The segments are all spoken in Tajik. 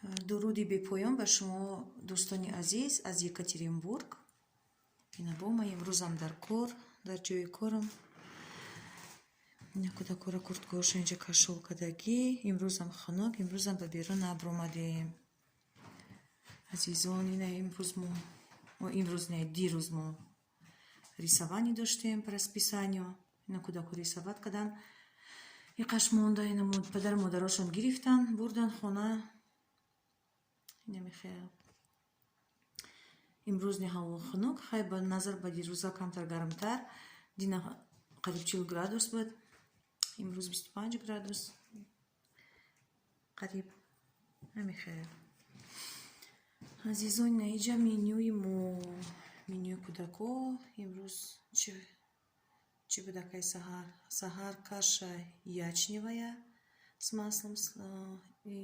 Дуруди бепоён ба шумо, дӯстони азиз, аз Екатеринбург. Ина бо ма имрӯзам дар кор, дар ҷои корам. Ина кӯдакора курткаҳошо инҷа кашол кардагӣ. Имрӯзам хунук, имрӯзам ба берун набаромадем. Азизон, ина имрӯз мо, имрӯз не, дирӯз мо рисование доштем по расписанию. Ина кӯдако рисовать карданд. Иқаш монда, ина падару модарошон гирифтанд, бурданд хона. Ина мехел. Имрӯз не ҳаво хунук, хай, ба назар ба дирӯза камтар гармтар. Дина қариб 40 градус буд. Имрӯз 25 градус. Қариб. Ҳамихел. Азизон, ина иҷа менюи мо, менюи кӯдако. Имрӯз чӣ будакай саҳар? Саҳар каша ячневая с маслом и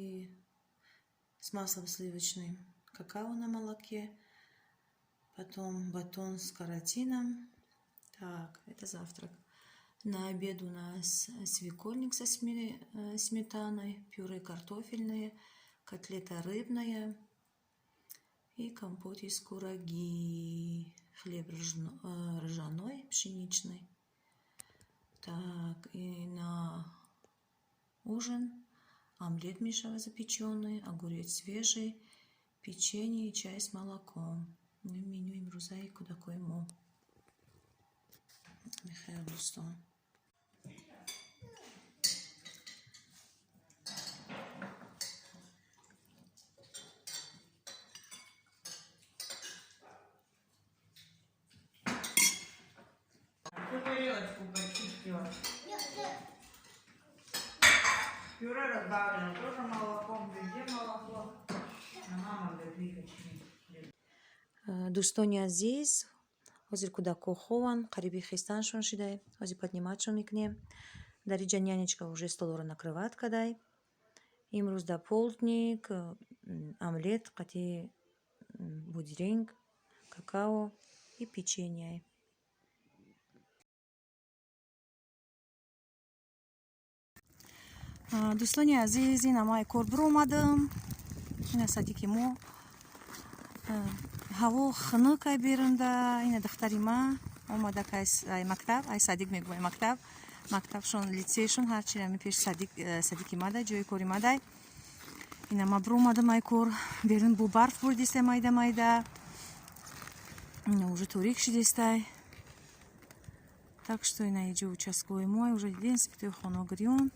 с маслом сливочным, какао на молоке, потом батон с каротином. Так, это завтрак. На обед у нас свекольник со сметаной, пюре картофельное, котлета рыбная и компот из кураги, хлеб ржаной, пшеничный. Так, и на ужин омлет мешава запеченный, огурец свежий, печенье и чай с молоком. Ну, меню имрӯзаи кӯдакои мо. Михаил, дӯстон. Ты тарелочку почистила. Пюре разбавлено тоже молоком. Везде молоко. А мама говорит, хочу. Дӯстони азиз, ҳозир кӯдакҳо хованд, қариби хестанашон шидай. Ҳозир поднимать шон мекунем. Дар иҷа нянечка уже столро накрывать кадай. Имрӯз дар полдник омлет қати бодиринг, какао и печенье. Дӯстони азиз, ина ман кор биромадам. Ина садики мо. Ҳаво хунукай берунда. Ина духтари ма омада ай мактаб, ай садик мегӯям, мактаб, мактабшон, литсейшон, ҳарчи ами пеш садик, садики мадай, ҷои кори мадай. Ина ма биромадам ай кор, берун бо барф бурдистай майда майда. Ина уже торик шидистай. Так что ина иҷо участковый мо уже дидем, сипитои хона гирён.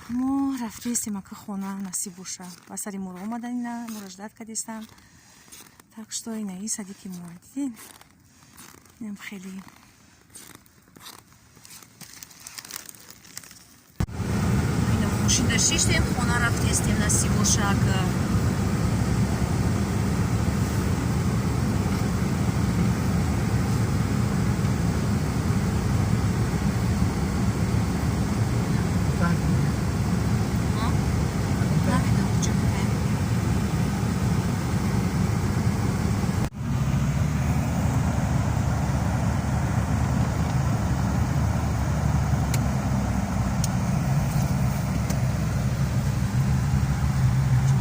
Мо рафтестем ака хона, насиб боша. Ба сари моро омадан, ина моро ждать кардистам. Так что ина и садики мо дидем. Инам хеле ина мошинда шиштем, хона рафтестем, насиб боша ака. Намедонам, куҷо бираем. Куҷо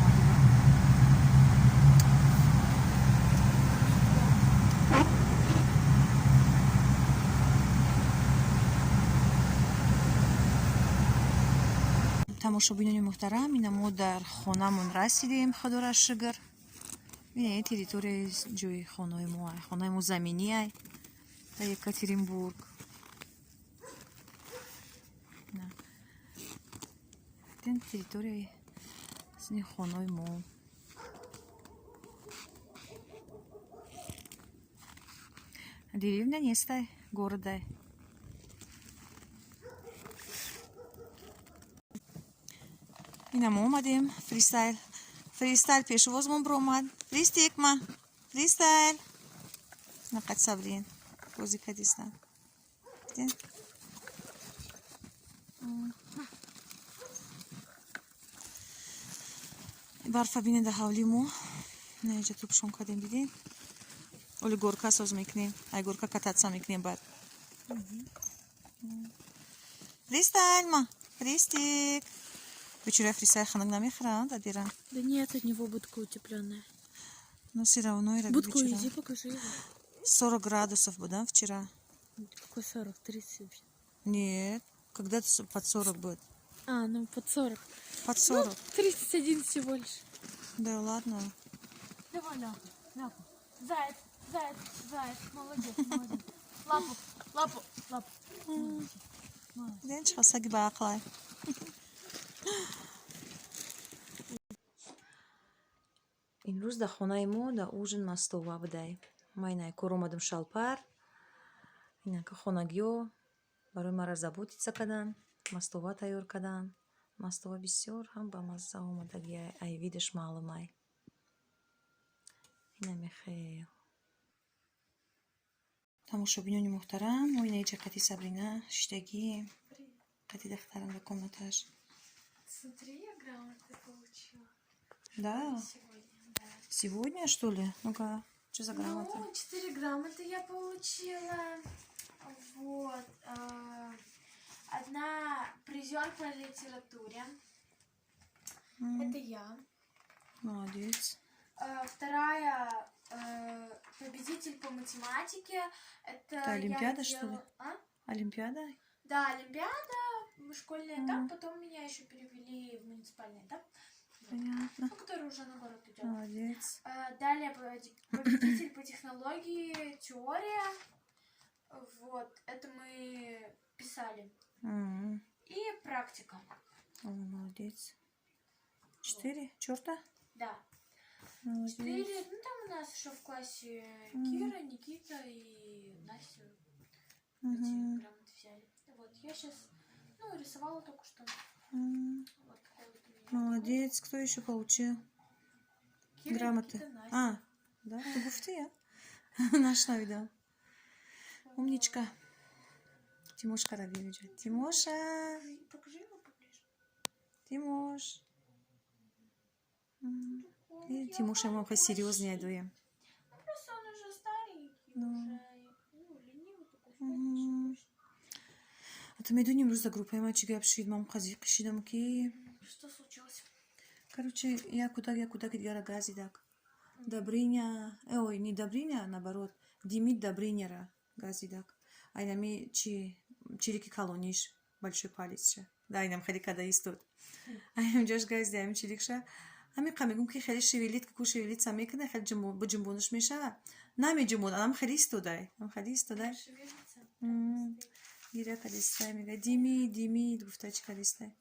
омадем? Тамошобинони муҳтарам, ина мо дар хонамон расидем, худора шукр. Ина ин территорияи ҷои хонаи мо, хонаи мо заминӣ дар Екатеринбург. Ин территорияи хонаи мо. Деревня нестай, городай. Ина мо омадем, Фристайл, Фристайл пешвозмон биромад. Фристик ма, Фристайл нақад сабрин бозӣ кардистам. Дидем? Барфа бинед дар ҳавлии мо. Ина инҷа тӯпшон кардем, дидем. Оли горка соз мекунем, ай горка кататься мекунем баъд. Фристайл ма, Фристик. Бечора фрисай хунук намехӯранд, Адира? Да нет, от него будка утепленная. Но все равно ира Будку бечора. иди, покажи его. 40 градусов было вчера. Какой 40? 30. Нет. Когда под 40 будет? А, ну под 40. Под 40. Ну, 31 всего лишь. Да ладно. Давай ляпу, ляпу. Заяц, заяц, заяц. Молодец, молодец. Лапу, лапу, лапу. Диден, чӣ саги баақлай. Имрӯз дар хонаи мо дар ужин мастова будай. Ман инай кор омадам шалпар. Инака хонагиҳо барои мара заботиться карданд, мастова тайёр карданд. Мастова бисёр ҳам бамазза омадагӣ, ай видаш маълумай. Инаме хел. Тамошобинони муҳтарам, мо ина иҷа қати Сабрина шиштагием. Қати духтарам дар комнаташ. Смотри, я грамоты получила. Да? Сегодня, да. Сегодня, что ли? Ну-ка, что за грамота? Ну, четыре грамоты я получила. Вот. Одна призер по литературе. Это я. Молодец. Вторая победитель по математике. Это, Это олимпиада, я что ли? А? Олимпиада? Да, олимпиада, школьный этап, потом меня еще перевели в муниципальный этап. Вот. Понятно. Ну, который уже на город идет. Молодец. Далее победитель по технологии, теория. Вот, это мы писали. И практика. О, молодец. Четыре? Черта? Да. Молодец. Четыре. Ну, там у нас еще в классе Мгм. Кира, Никита и Настя эти Мгм. грамоты взяли. Вот, я сейчас, ну, рисовала только что. Вот такой вот у меня. Молодец. Кто еще получил? Кира, Грамоты. Никита, Настя. А, да? Ту гуфти, я? Нашнавидам. Умничка. Тимошка Рабиевича. Тимоша. Покажи его поближе. Тимош. Ой, И Тимоша ему серьезнее дуем. Ну, просто он уже старенький, Ну. уже, ну, ленивый такой, спать Мгм. очень хочет. А то медоним, рӯз дар группаи ман чӣ гап шид, ман қазиқ шидам, ки Что случилось? Короче, як кӯдак як кӯдаки дигара газидак. Добрыня, ой, не Добрыня, а наоборот, Демид Добрыняра газидак. Айнами чи чирики калониш, большой палецша. Да, айнам хеле када истод. Айнам ҷош газида, ами чирикша. Ами қа мегум, ки хеле шевелит, ки ку шевелиться мекунад, хеле буҷунбонаш мешава. Намеҷунбон, анам хеле истодай. Ам хеле истодай. Шевелится. Гиря кадистай, мега Дими, Димид гуфта, чӣ кадистай.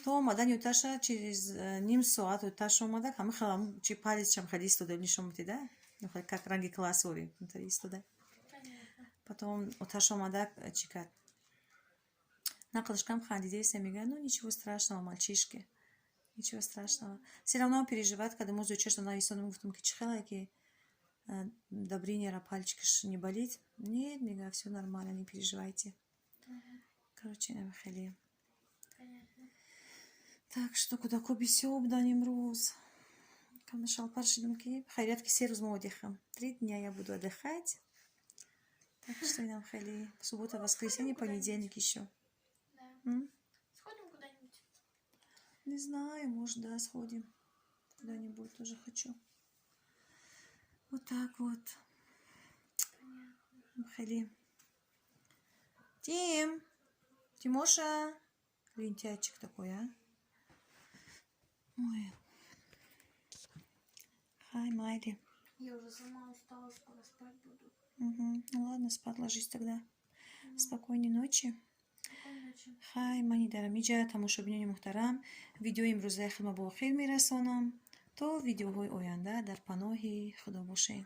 То омадани оташа через ним соат оташ омада, ҳама хелам чи палецшам хеле истода, нишон медида. Как ранги классори, истода. Понятно. Потом оташ омада, чӣ кард? Нақлшкам хандидеса, мега: «Ну, ничего страшного, мальчишки. Ничего страшного». Все равно переживает, когда музу чешно нависонам, гуфтам, ки чӣ хеле, ки Добрыняра пальчикаш не болит. «Нет, — мега, — все нормально, не переживайте». Короче, нам хеле. Понятно. Так что кӯдако бисёр будан имрӯз. Кам шалпар шидам, ки хайрият, ки 3 рӯз мо отдыхам. 3 дня я буду отдыхать. Так что нам хеле. Суббота, воскресенье, понедельник еще. Да. М? Сходим куда-нибудь. Не знаю, может, да, сходим. Куда-нибудь тоже хочу. Вот так вот. Хеле. Тим! Тимоша! Лентяйчик такой, а? Ой. Хай, майли. Я уже сама устала, скоро спать буду. Угу. Ну ладно, спать ложись тогда. Спокойной ночи. Спокойной ночи. Хай, мани дарамиҷа, тамошобинони муҳтарам, видеои имрӯзаи худро ба охир мерасонам. То видеоҳои оянда дар паноҳи Худо бошед.